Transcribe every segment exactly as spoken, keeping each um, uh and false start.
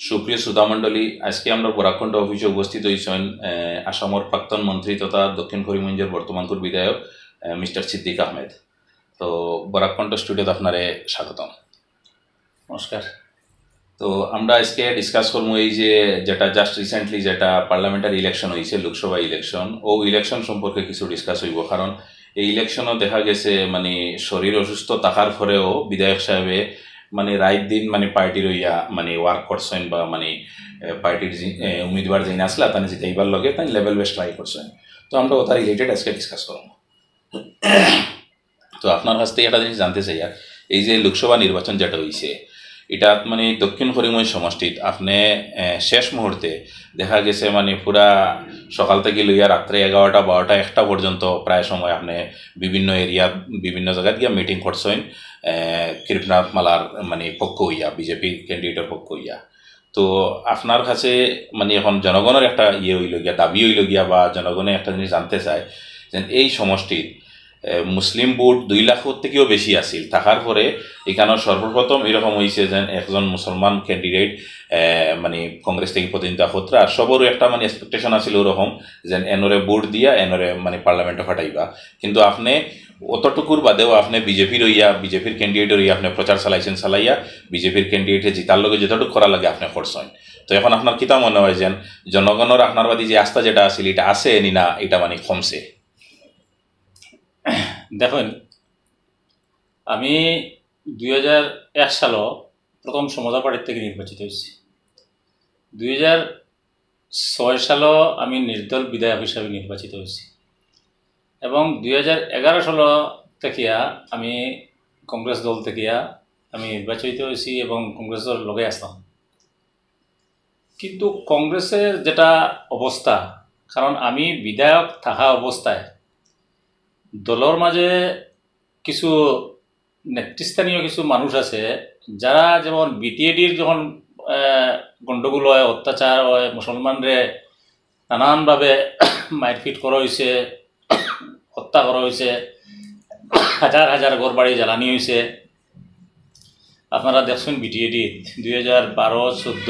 সুপ্রিয় শ্রোতা মণ্ডলী, আজকে আমরা বরাক কণ্ঠ অফিসে উপস্থিত হইছেন, আহ, আসামর প্রাক্তন মন্ত্রী তথা দক্ষিণ করিমগঞ্জের বর্তমানকুর বিধায়ক, আহ, মিস্টার সিদ্দিক আহমেদ। তো বরাক কণ্ঠ স্টুডিওত আপনারে স্বাগতম। নমস্কার। তো আমরা আজকে ডিসকাস করবো এই যে যেটা জাস্ট রিসেন্টলি যেটা পার্লামেন্টারি ইলেকশন হয়েছে, লোকসভা ইলেকশন, ও ইলেকশন সম্পর্কে কিছু ডিসকাস হইব। কারণ এই ইলেকশনও দেখা গেছে মানে শরীর অসুস্থ থাকার পরেও বিধায়ক সাহেবে মানে রাইত দিন মানে পার্টি রইয়া মানে ওয়ার্ক করছেন বা মানে, এ, পার্টির যে, এ, উমিদবার যেন আসলা তানে জিতাইবার লগে তাই লেভেল বেস্ট ট্রাই করছেন। তো আমরা ওটা রিলেটেড আজকে ডিসকাস করবো। তো আপনার কাছ থেকে একটা জিনিস জানতে চাই, আর এই যে লোকসভা নির্বাচন যেটা হইছে, এটা মানে দক্ষিণ করিমগঞ্জ সমষ্টিত আপনি, এ, শেষ মুহূর্তে দেখা গেছে মানে পুরা সকাল থেকে লইয়া রাত্রে এগারোটা, বারোটা, একটা পর্যন্ত প্রায় সময় আপনি বিভিন্ন এরিয়া, বিভিন্ন জায়গাত গিয়া মিটিং করছেন, এ, কৃপনাথ মালার মানে পক্ষ হইয়া, বিজেপি ক্যান্ডিডেটের পক্ষ হইয়া। তো আপনার কাছে মানে এখন জনগণের একটা ইয়ে হইল গিয়া, দাবি হইল গিয়া, বা জনগণে একটা জিনিস জানতে চায় যে এই সমষ্টিত, এ, মুসলিম ভোট দুই লাখ থেকেও বেশি আছিল, থাকার পরে এখানে সর্বপ্রথম এরকম হইছে যে একজন মুসলমান ক্যান্ডিডেট, এ, মানে কংগ্রেস থেকে প্রতিদ্বন্দ্বিতা করতরা, আর সবারও একটা মানে এক্সপেকটেশন আছিল ওরকম যে এনরে ভোট দিয়া এনরে মানে পার্লামেন্টে ফাটাইবা। কিন্তু আপনি অতটুকুর বাদেও আপনি বিজেপি রইয়া, বিজেপির ক্যান্ডিডেট রইয়া আপনি প্রচার চালাইছেন, চালাইয়া বিজেপির ক্যান্ডিডেটে জিতার লগে যতটুকু করা লাগে আপনি করছেন। তো এখন আপনার কিতা মনে হয় যে জনগণের আপনার বাদে যে আস্থা যেটা আছিল, এটা আছে নি না এটা মানে কমছে? দেখুন, আমি দুই হাজার এক সালো প্রথম সমঝোতা পার্টির থেকে নির্বাচিত হয়েছি। দুই হাজার ছয় সালো আমি নির্দল বিধায়ক হিসাবে নির্বাচিত হয়েছি এবং দুই হাজার এগারো সালো থাকিয়া আমি কংগ্রেস দল থাকিয়া আমি নির্বাচিত হয়েছি এবং কংগ্রেসের লগে আসলাম। কিন্তু কংগ্রেসের যেটা অবস্থা, কারণ আমি বিধায়ক থাকা অবস্থায় দলর মাঝে কিছু নেতৃস্থানীয় কিছু মানুষ আছে, যারা যেমন বিটিএডির যখন, আহ, গণ্ডগোল হয়, অত্যাচার হয়, মুসলমানরে নানানভাবে মারপিট করা হয়েছে, হত্যা করা হয়েছে, হাজার হাজার ঘর বাড়ি জ্বালানি হয়েছে। আপনারা দেখছেন বিটিএডি দুই হাজার বারো চোদ্দ,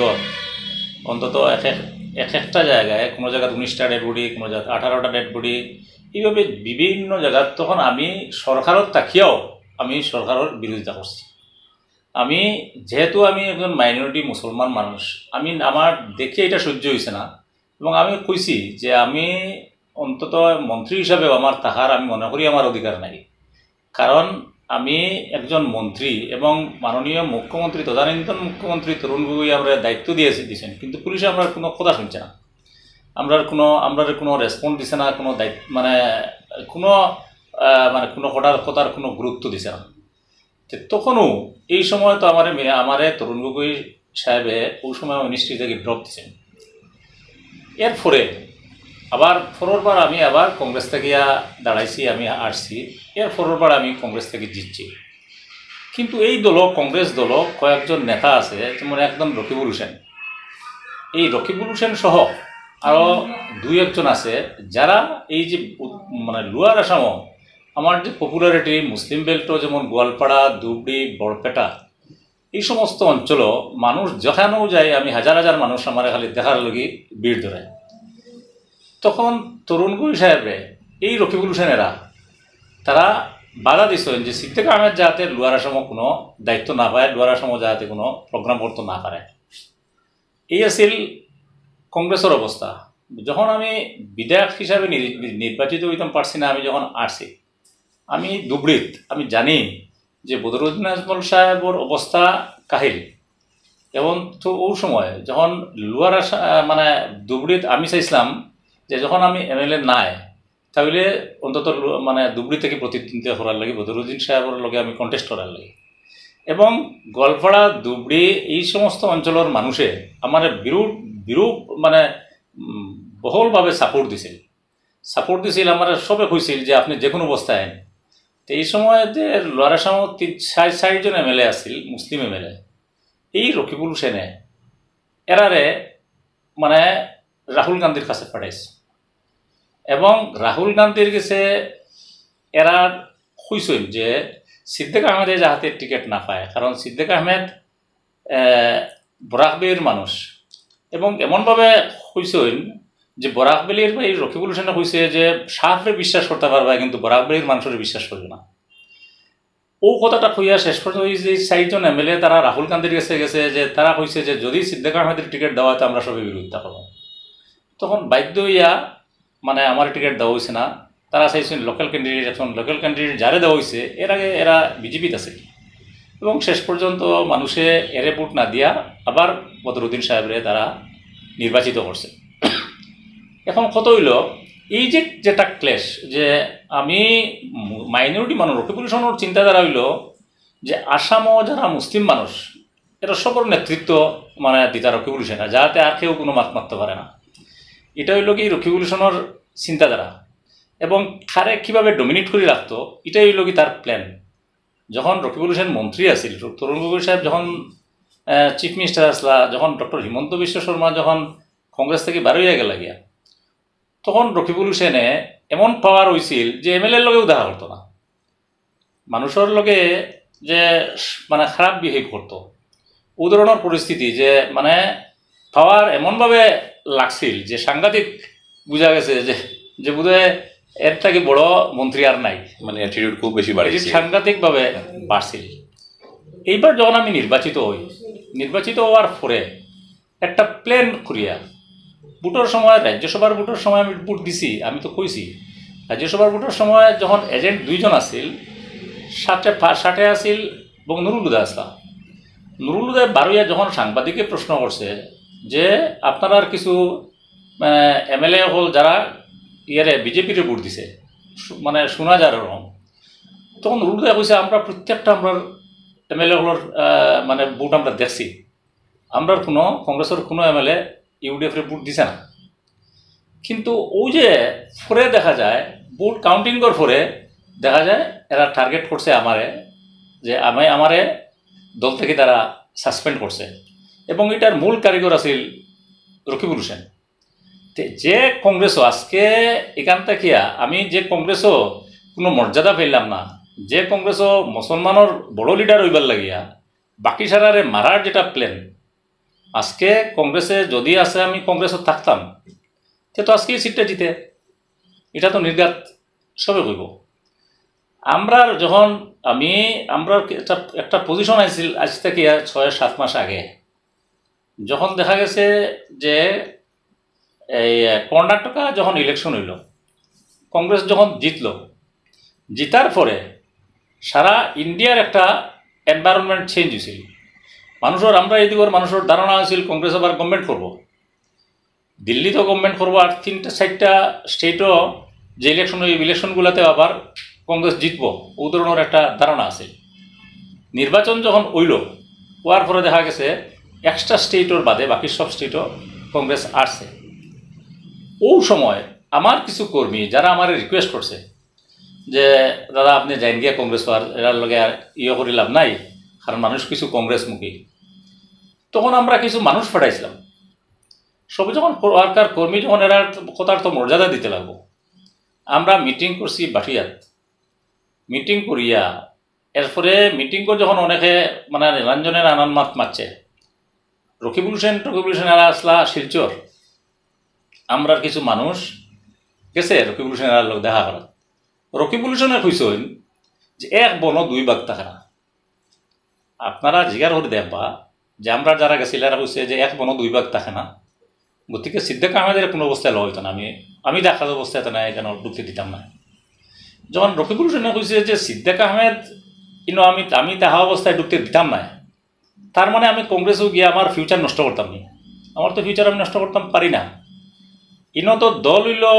অন্তত এক এক, এক একটা জায়গায়, কোনো জায়গায় উনিশটা ডেড বডি, কোনো জায়গায় আঠারোটা ডেড বডি, এইভাবে বিভিন্ন জায়গার। তখন আমি সরকারও থাকিয়াও আমি সরকারের বিরোধিতা করছি। আমি, যেহেতু আমি একজন মাইনরিটি মুসলমান মানুষ, আমি, আমার দেখে এটা সহ্য হয়েছে না এবং আমি কইছি যে আমি অন্তত মন্ত্রী হিসাবেও আমার থাকার আমি মনে করি আমার অধিকার নাই। কারণ আমি একজন মন্ত্রী এবং মাননীয় মুখ্যমন্ত্রী, তদানীন্তন মুখ্যমন্ত্রী তরুণ গগৈ আমরা দায়িত্ব দিয়েছে, দিয়েছেন, কিন্তু পুলিশে আমরা কোনো কথা শুনছে না, আমরা কোনো, আমরা কোনো রেসপন্স দিছে না, কোনো দায়িত্ব, মানে কোনো, আহ, মানে কোনো কথার, কথার কোনো গুরুত্ব দিছে না। তে তখনও এই সময় তো আমারে মে-, আমারে তরুণ গগৈ সাহেবে ওই সময় মিনিস্ট্রি থেকে ড্রপ দিছেন। এরপরে আবার পরের বার আমি আবার কংগ্রেস থেকে ইয়া দাঁড়াইছি, আমি আসছি। এর পরের বার আমি কংগ্রেস থেকে জিতছি। কিন্তু এই দল, কংগ্রেস দল, কয়েকজন নেতা আছে, যেমন একজন রকিবুল হোসেন, এই রকিবুল হোসেন সহ আরও দুই একজন আছে, যারা এই যে উ-, মানে লোয়ার আসামও আমার যে পপুলারিটি মুসলিম বেল্টও, যেমন গোয়ালপাড়া, ধুবড়ী, বরপেটা, এই সমস্ত অঞ্চলও মানুষ যেখানেও যায়, আমি হাজার হাজার মানুষ আমার খালি দেখার লাগি ভিড় ধরে। তখন তরুণ গগৈ সাহেবরে এই রকিবুল হোসেনেরা তারা বাধা দিছেন যে সিদ্দিক আহমেদ যাতে লোয়ার আসামও কোনো দায়িত্ব না পায়, লোয়ার আসামও যাতে কোনো প্রোগ্রাম করতে না পারে। এই আছিল কংগ্রেসের অবস্থা। যখন আমি বিধায়ক হিসাবে নির-, নির্বাচিত হইতাম পারছি না, আমি যখন আসছি, আমি ধুবড়ীত, আমি জানি যে বদরুদ্দিন আজমল সাহেবর অবস্থা কাহিল। এবং তো ওই সময় যখন লোয়ার আশা, মানে ধুবড়ীত আমি চাইছিলাম যে যখন আমি এমএলএ নাই, তাহলে অন্তত লো-, মানে ধুবড়ী থেকে প্রতিদ্বন্দ্বিতা করার লাগি, বদরুদ্দিন সাহেবর লগে আমি কন্টেস্ট করার লাগি। এবং গোয়ালপাড়া, ধুবড়ী এই সমস্ত অঞ্চলের মানুষে আমার বিরূপ, বিরূপ মানে, উম, বহুলভাবে সাপোর্ট দিছিল। সাপোর্ট দিছিল, আমার সবে কইছিল যে আপনি যে কোনো অবস্থায় আইন। তো এই সময় যে লোয়ার আসামও তিন, চার, চারজন এমএলএ আছিল, মুসলিম এমএলএ। এই রকিবুল হোসেনে এরারে মানে রাহুল গান্ধীর কাছে পাঠাইছে। এবং রাহুল গান্ধীর কাছে এরা কইছেন যে সিদ্দিক আহমেদে যাহাতে টিকিট না পায়, কারণ সিদ্দিক আহমেদ, আহ, বরাক ভ্যালির মানুষ, এবং এমনভাবে কইছইন যে বরাক ভ্যালির ভাই রকিবুল হোসেনে কইছে যে সাফরে বিশ্বাস করতা পারবায়, কিন্তু বরাক ভ্যালির মানুষরে বিশ্বাস করিও না। অউ কথাটা কইয়া শেষ পর্যন্ত অউ যে চাইরজন এমএলএ তারা রাহুল গান্ধীর গেছে গেছে যে তারা কইছে যে যদি সিদ্দিক আহমেদরে টিকিট দেওয়া অয় তো আমরা সবে বিরোধিতা করমু। তখন বাধ্য অইয়া মানে আমারে টিকিট দেওয়া অইছে না, তারা চাইছইন লোকাল ক্যান্ডিডেট, এখন লোকাল ক্যান্ডিডেট যারে দেওয়া অইছে এর আগে এরা বিজেপিত আছিল, এবং শেষ পর্যন্ত মানুষে এরে ভোট না দিয়া আবার বদরুদ্দিন সাহেবরে তারা নির্বাচিত করছে। এখন কথা অইলো, এই যে যেটা ক্লেশ, যে আমি মাইনরিটি মানুষ, রকিবুল হোসেনর চিন্তাধারা অইলো যে আসামও যারা মুসলিম মানুষ, এরা সবর নেতৃত্ব মানে দিতা রকিবুল হোসেন, যাতে আর কেউ কোনো মাত মাততে পারে না। এটা অইলো কি রকিবুল হোসেনর চিন্তাধারা, এবং তারে কিভাবে ডমিনেট করি রাখতো, এটাই অইলো কি তার প্ল্যান। যখন রকিবুল হোসেন মন্ত্রী আছিল, তরুণ গগৈ সাহেব যখন চিফ মিনিস্টার আসলা, যখন ডক্টর হিমন্ত বিশ্ব শর্মা যখন কংগ্রেস থাকি বার অইয়া গেলা গিয়া, তখন রকিবুল হোসেনে এমন পাওয়ার অইছিল যে এমএলএর লগেও দেখা করতো না, মানুষর লগে যে মানে খারাপ বিহেভ করতো, অউ ধরনর পরিস্থিতি যে মানে পাওয়ার এমনভাবে লাগছিল যে সাংঘাতিক বুঝা গেছে যে, যে বোধহয় এর থাকি বড় মন্ত্রী আর নাই। মানে অ্যাটিটিউড খুব বেশি বাড়ছে। সাংঘাতিকভাবে বাড়ছিল। এইবার যখন আমি নির্বাচিত অই, নির্বাচিত অওয়ার পরে একটা প্ল্যান করিয়া ভোটর সময়, রাজ্যসভার ভোটর সময় আমি ভোট দিছি, আমি তো কইছি, রাজ্যসভার ভোটর সময় যখন এজেন্ট দুইজন আছিল, সাথে পা-, সাথে আছিল এবং নুরুল হুদা আসলা। নুরুল হুদায় বার অইয়া যখন সাংবাদিকে প্রশ্ন করছে যে আপনারার কিছু এমএলএ হকল যারা ইয়ারে বিজেপিরে ভোট দিছে, সু-, মানে শোনা যার এরকম, তখন নুরুল হুদায় কইছে আমরা প্রত্যেকটা আমরার এমএলএ হকলর আহ, মানে ভোট আমরা দেখছি, আমরার কোনো কংগ্রেসর কোনো এমএলএ ইউডিএফরে ভোট দিছে না। কিন্তু অউ যে পরে দেখা যায় ভোট কাউন্টিংর পরে দেখা যায় এরা টার্গেট করছে আমারে, যে আমি, আমারে দল থাকি তারা সাসপেন্ড করছে, এবং এটার মূল কারিগর আছিল রকিবুল হোসেন। তে যে কংগ্রেসও আজকে এখান থাকিয়া আমি যে কংগ্রেসও কোনো মর্যাদা পাইলাম না, যে কংগ্রেসও মুসলমানর বড় লিডার অইবার লাগিয়া বাকি সারারে মারার যেটা প্ল্যান, আজকে কংগ্রেসে যদি আছে আমি কংগ্রেসও থাকতাম, তে তো আজকে এই সিটটা জিতে, এটা তো নির্ঘাত সবে কইব। আমরার যখন আমি, আমরার একটা, একটা পজিশন আছিল আজ থেকে আর ছয় সাত মাস আগে, যখন দেখা গেছে যে এই আহ, কর্ণাটকা যখন ইলেকশন অইলো, কংগ্রেস যখন জিতলো, জিতার পরে সারা ইন্ডিয়ার একটা এনভায়রনমেন্ট চেঞ্জ অইছিল। মানুষর, আমরা এই দিকর মানুষর ধারণা আছিল কংগ্রেস আবার গভর্নমেন্ট করব, দিল্লিত গভর্নমেন্ট করব, আর তিনটা চাইরটা স্টেটও যে ইলেকশন, ওই ইলেকশনগুলোতে আবার কংগ্রেস জিতবো, অউ ধরনর একটা ধারণা আছিল। নির্বাচন যখন অইলো, অওয়ার পরে দেখা গেছে এক্সট্রা স্টেটর বাদে বাকি সব স্টেটও কংগ্রেস আরছে। অউ সময় আমার কিছু কর্মী যারা আমারে রিকোয়েস্ট করছে যে দাদা আপনি যাইন গিয়া কংগ্রেস, আর এরার লগে আর ইয়ে করি লাভ নাই, কারণ মানুষ কিছু কংগ্রেসমুখী। তখন আমরা কিছু মানুষ পাঠাইছিলাম, সবে যখন ওয়ার্কার কর্মী যখন এরার কথার তো মর্যাদা দিতে লাগবো, আমরা মিটিং করছি বাটিয়াত। মিটিং করিয়া এরপরে মিটিং করে যখন অনেকে মানে নীলাঞ্জনে নানান মাত মাতছে, রকিবুল হোসেন, রকিবুল হোসেন এরা আসলা শিলচর, আমরার কিছু মানুষ গেছে রকিবুল হোসেন এরার লগে দেখা করাত। রকিবুল হোসেনে কইছইন যে এক বনো দুই বাঘ থাকে না। আপনারা জিগার করি দেখবা যে আমরা যারা গেছি এরা কইছে যে এক বনো দুই বাঘ থাকে না, গতিকে সিদ্দিক আহমেদরে কোনো অবস্থায় লওয়া অইতো না। আমি, আমি দেখার অবস্থায় তো না, এখানে ঢুকতে দিতাম না। যখন রকিবুল হোসেনে কইছে যে সিদ্দিক আহমেদ ইনো আমি, আমি দেখা অবস্থায় ঢুকতে দিতাম না, তার মানে আমি কংগ্রেসও গিয়া আমার ফিউচার নষ্ট করতাম নি? আমার তো ফিউচার আমি নষ্ট করতাম পারি না। ইনো তো দল অইলো,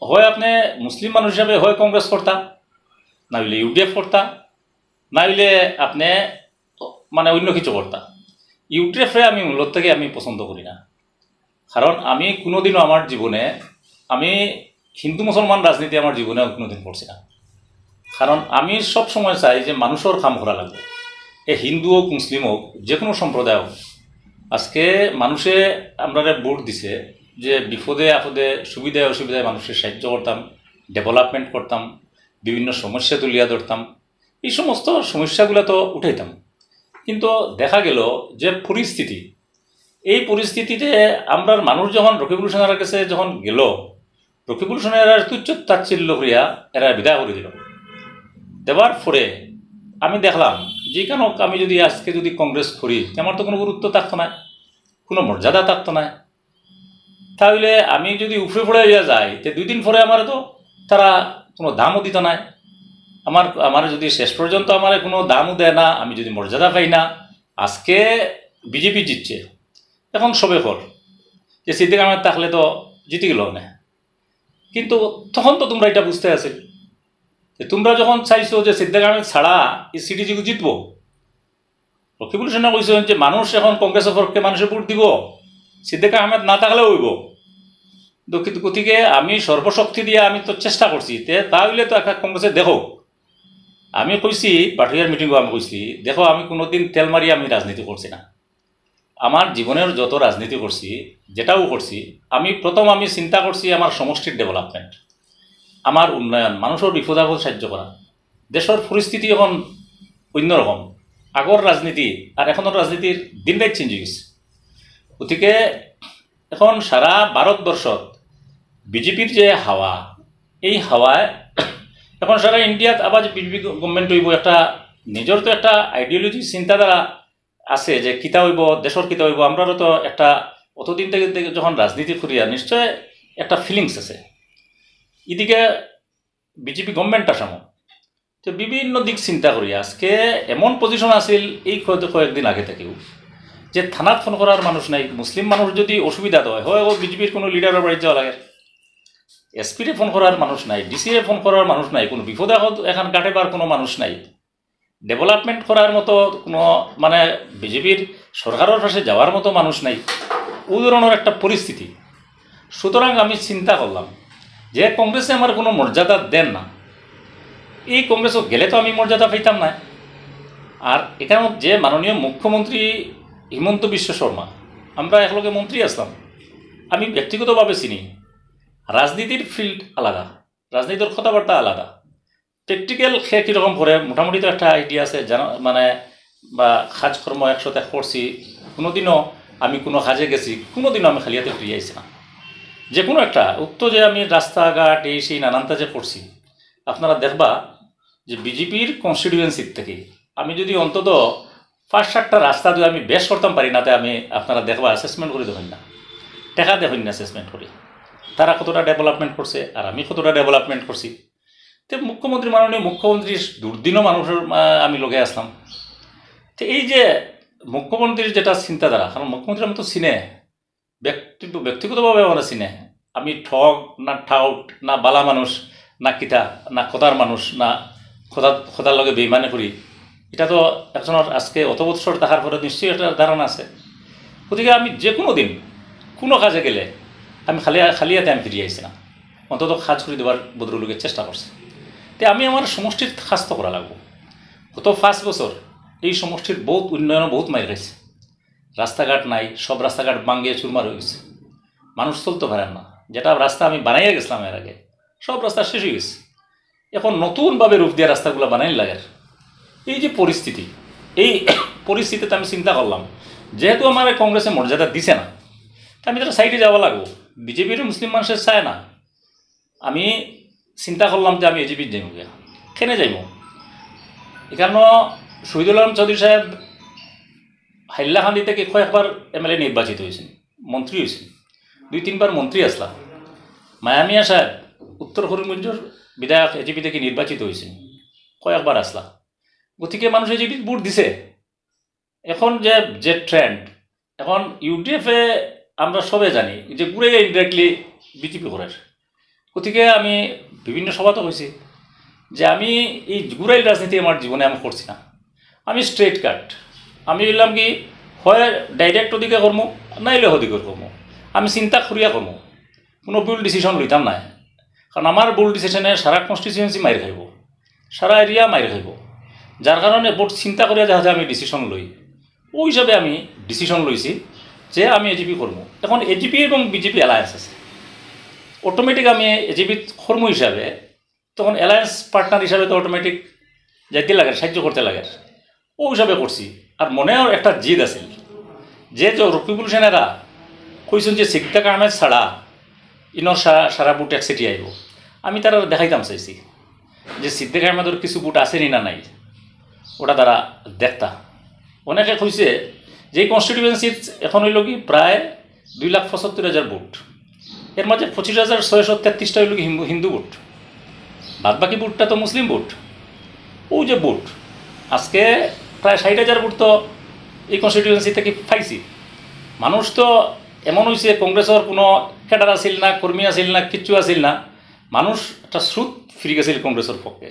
হয় আপনি মুসলিম মানুষ হিসাবে হয় কংগ্রেস করতা, না অইলে ইউডিএফ করতা, না অইলে আপনি মানে অন্য কিছু করতা। ইউডিএফরে আমি মূলত থেকে আমি পছন্দ করি না, কারণ আমি কোনোদিনও আমার জীবনে, আমি হিন্দু মুসলমান রাজনীতি আমার জীবনে কোনোদিন করছি না। কারণ আমি সব সময় চাই যে মানুষর কাম করা লাগবে, এ হিন্দু হোক, মুসলিম হোক, যে কোনো সম্প্রদায় হোক। আজকে মানুষে আমরারে ভোট দিছে যে বিপদে আপদে সুবিধায় অসুবিধায় মানুষের সাহায্য করতাম, ডেভেলপমেন্ট করতাম, বিভিন্ন সমস্যা তুলিয়া ধরতাম, এই সমস্ত সমস্যাগুলো তো উঠাইতাম। কিন্তু দেখা গেল যে পরিস্থিতি, এই পরিস্থিতিতে আমরার মানুষ যখন রকিবুল হোসেনের কাছে যখন গেল, রকিবুল হোসেনে এরারে তুচ্ছ তাচ্ছিল্য করিয়া এরারে বিদায় করি দিল। দেওয়ার পরে আমি দেখলাম যে কেন আমি যদি আজকে যদি কংগ্রেস করি, তে আমার তো কোনো গুরুত্ব থাকতো না, কোনো মর্যাদা থাকতো না। তাহলে আমি যদি উপরে পড়ে হইয়া যাই, তে দুই দিন পরে আমারে তো তারা কোনো দামও দিত না। আমার, আমারে যদি শেষ পর্যন্ত আমারে কোনো দামও দেয় না, আমি যদি মর্যাদা পাই না, আজকে বিজেপি জিতছে, এখন সবে কর যে সিদ্দিক আহমেদ থাকলে তো জিতে গেল না। কিন্তু তখন তো তোমরা এটা বুঝতে আছিল যে তোমরা যখন চাইছো যে সিদ্দিক আহমেদ ছাড়া এই সিটি জিতবো, রকিবুল হোসেনে কইছেন যে মানুষ এখন কংগ্রেসের পক্ষে মানুষে ভোট দিব, সিদ্দিক আহমেদ না থাকলেও হইব। গতি-, গতিকে আমি সর্বশক্তি দিয়ে আমি তো চেষ্টা করছি, তে তা হইলে তো একটা কংগ্রেসে দেখো। আমি কইছি, পাটুরিয়ার মিটিংও আমি কইছি, দেখো, আমি কোনোদিন তেল মারি আমি রাজনীতি করছি না। আমার জীবনের যত রাজনীতি করছি, যেটাও করছি, আমি প্রথম আমি চিন্তা করছি আমার সমষ্টির ডেভেলপমেন্ট, আমার উন্নয়ন, মানুষের বিপদ আপদ সাহায্য করা। দেশের পরিস্থিতি এখন অন্যরকম, আগর রাজনীতি আর এখনর রাজনীতির দিন রাত চেঞ্জ হয়ে গেছে। গতিকে এখন সারা ভারতবর্ষত বিজেপির যে হাওয়া, এই হাওয়ায় এখন সারা ইন্ডিয়াত আবার যে বিজেপি গভর্নমেন্ট হইব, একটা নিজের তো একটা আইডিওলজি, চিন্তাধারা আছে যে কিতা হইব, দেশের কিতা হইব। আমরারও তো একটা অতদিন থেকে, থেকে যখন রাজনীতি করিয়া নিশ্চয় একটা ফিলিংস আছে। এদিকে বিজেপি গভর্নমেন্ট আসামো, তো বিভিন্ন দিক চিন্তা করি আজকে এমন পজিশন আছিল এই কয়েক-, কয়েকদিন আগে থেকেও যে থানাত ফোন করার মানুষ নাই। মুসলিম মানুষ যদি অসুবিধা হয়, হয় ও বিজেপির কোনো লিডারের বাড়িত যাওয়া লাগে, এসপিরে ফোন করার মানুষ নাই, ডিসিরে ফোন করার মানুষ নাই, কোনো বিপদ এখন, এখন কাটেবার কোনো মানুষ নাই, ডেভেলপমেন্ট করার মতো কোনো, মানে, বিজেপির সরকারের পাশে যাওয়ার মতো মানুষ নাই, ও ধরনের একটা পরিস্থিতি। সুতরাং আমি চিন্তা করলাম যে কংগ্রেসে আমার কোনো মর্যাদা দেন না, এই কংগ্রেসও গেলে তো আমি মর্যাদা পাইতাম না। আর এখানে যে মাননীয় মুখ্যমন্ত্রী হিমন্ত বিশ্ব শর্মা, আমরা একলগে মন্ত্রী আসলাম, আমি ব্যক্তিগতভাবে চিনি, রাজনীতির ফিল্ড আলাদা, রাজনীতির কথাবার্তা আলাদা। প্র্যাকটিক্যাল সে কীরকম করে মোটামুটি তো একটা আইডিয়া আছে, জানা, মানে, বা কাজকর্ম একসাথে করছি, কোনোদিনও আমি কোনো কাজে গেছি, কোনোদিনও আমি খালি হাতে ফিরিয়া আইছি না। যে কোনো একটা উক্ত যে আমি রাস্তাঘাট এই সেই নানানটা যে করছি, আপনারা দেখবা যে বিজেপির কনস্টিটিউয়েন্সি থেকে আমি যদি অন্তত পাঁচ সাতটা রাস্তা যদি আমি বেশ করতাম পারি না, তে আমি, আপনারা দেখবা, অ্যাসেসমেন্ট করি দেখইন না, টাকা দেখইন না অ্যাসেসমেন্ট করি, তারা কতটা ডেভেলপমেন্ট করছে আর আমি কতটা ডেভেলপমেন্ট করছি। তে মুখ্যমন্ত্রী, মাননীয় মুখ্যমন্ত্রীর দুর্দিনও মানুষের, আহ, আমি লগে আসলাম। তো এই যে মুখ্যমন্ত্রীর যেটা চিন্তাধারা, কারণ মুখ্যমন্ত্রী আমি তো চিনে, ব্যক্তি-, ব্যক্তিগতভাবে আমার চিনে, আমি ঠগ না, ঠাউট না, বালা মানুষ না, কিতা না, খোদার মানুষ না, খোদা, খোদার লগে বেইমানি করি, এটা তো একজনের আজকে অত বছর দেখার পরে নিশ্চয়ই একটা ধারণা আছে। গতিকে আমি যে কোনো দিন কোনো কাজে গেলে আমি খালি, খালি হাতে আমি ফিরিয়া আইছি না, অন্তত কাজ করি দেওয়ার ভদ্রলোকে চেষ্টা করছে। তে আমি আমার সমষ্টির কাজ তো করা লাগবো। গত পাঁচ বছর এই সমষ্টির বহুত উন্নয়ন, বহুত মাইর খাইছে। রাস্তাঘাট নাই, সব রাস্তাঘাট ভাঙ্গিয়া চুরমার হয়ে গেছে, মানুষ চলতে পারেন না। যেটা রাস্তা আমি বানাইয়া গেছিলাম এর আগে, সব রাস্তা শেষ হয়ে গেছে। এখন নতুনভাবে রূপ দিয়া রাস্তাগুলো বানাইন লাগে। এই যে পরিস্থিতি, এই পরিস্থিতিতে আমি চিন্তা করলাম, যেহেতু আমার কংগ্রেসে মর্যাদা দিছে না, তে আমি তারা সাইডে যাওয়া লাগবো। বিজেপির মুসলিম মানুষের চায় না। আমি চিন্তা করলাম যে আমি এজিপিত যাইব গিয়া। কেনে যাইব? এখানে শহীদুল আলম চৌধুরী সাহেব হাইলাকান্দি থেকে কয়েকবার এমএলএ নির্বাচিত হয়েছেন, মন্ত্রী হয়েছেন, দুই তিনবার মন্ত্রী আসলা। মায়া মিয়া সাহেব উত্তর করিমগঞ্জের বিধায়ক এজিপি থেকে নির্বাচিত হয়েছেন, কয়েকবার আসলা। গতিকে মানুষ এজিপিত ভোট দিছে। এখন যে, যে ট্রেন্ড, এখন ইউডিএফ এ আমরা সবে জানি যে ঘুরে ইনডাইরেক্টলি বিজেপি করের। গতিকে আমি বিভিন্ন সভাতে কইছি যে আমি এই ঘুরাইল রাজনীতি আমার জীবনে আমি করছি না। আমি স্ট্রেট কাট। আমি বললাম কি, হয় ডাইরেক্ট ওদিকে করমু, নাইলে হদিকে করমু। আমি চিন্তা করিয়া করমু, কোনো ভুল ডিসিশন লইতাম না, কারণ আমার ভুল ডিসিশনে সারা কনস্টিটিউয়েন্সি মাইর খাইব, সারা এরিয়া মাইর খাইব। যার কারণে বহুত চিন্তা করিয়া যাহাতে আমি ডিসিশন লই, ওই হিসাবে আমি ডিসিশন লইছি যে আমি এজিপি করবো। এখন এজিপি এবং বিজেপি অ্যালায়েন্স আছে, অটোমেটিক আমি এজিপি করবো হিসাবে, তখন অ্যালায়েন্স পার্টনার হিসাবে তো অটোমেটিক যাইতে লাগে, সাহায্য করতে লাগে, ও হিসাবে করছি। আর মনেও একটা জিদ আছিল যে যে রকিবুল হোসেনেরা কইছইন যে সিদ্দিক আহমেদ ছাড়া ইনর সা-, সারা ভোট একচেটিয়া আইবো, আমি তারারে দেখাইতাম চাইছি যে সিদ্দিক আহমেদর কিছু ভোট আছে নি না নাই, ওটা তারা দেখতা। অনেকে কইছে যে এই কনস্টিটিউয়েন্সিত এখন অইলো কি প্রায় দুই লাখ পঁচাত্তর হাজার ভোট, এর মাঝে পঁচিশ হাজার ছয়শো তেত্রিশটা অইলো কি হিন্দু, হিন্দু ভোট, বাদ বাকি ভোটটা তো মুসলিম ভোট। ওই যে ভোট, আজকে প্রায় ষাট হাজার ভোট তো এই কনস্টিটিউয়েন্সি থাকি পাইছি। মানুষ তো এমন অইছে, কংগ্রেসর কোনো ক্যাডার আছিল না, কর্মী আছিল না, কিচ্ছু আছিল না, মানুষ একটা স্রোত ফিরি গেছিল কংগ্রেসর পক্ষে।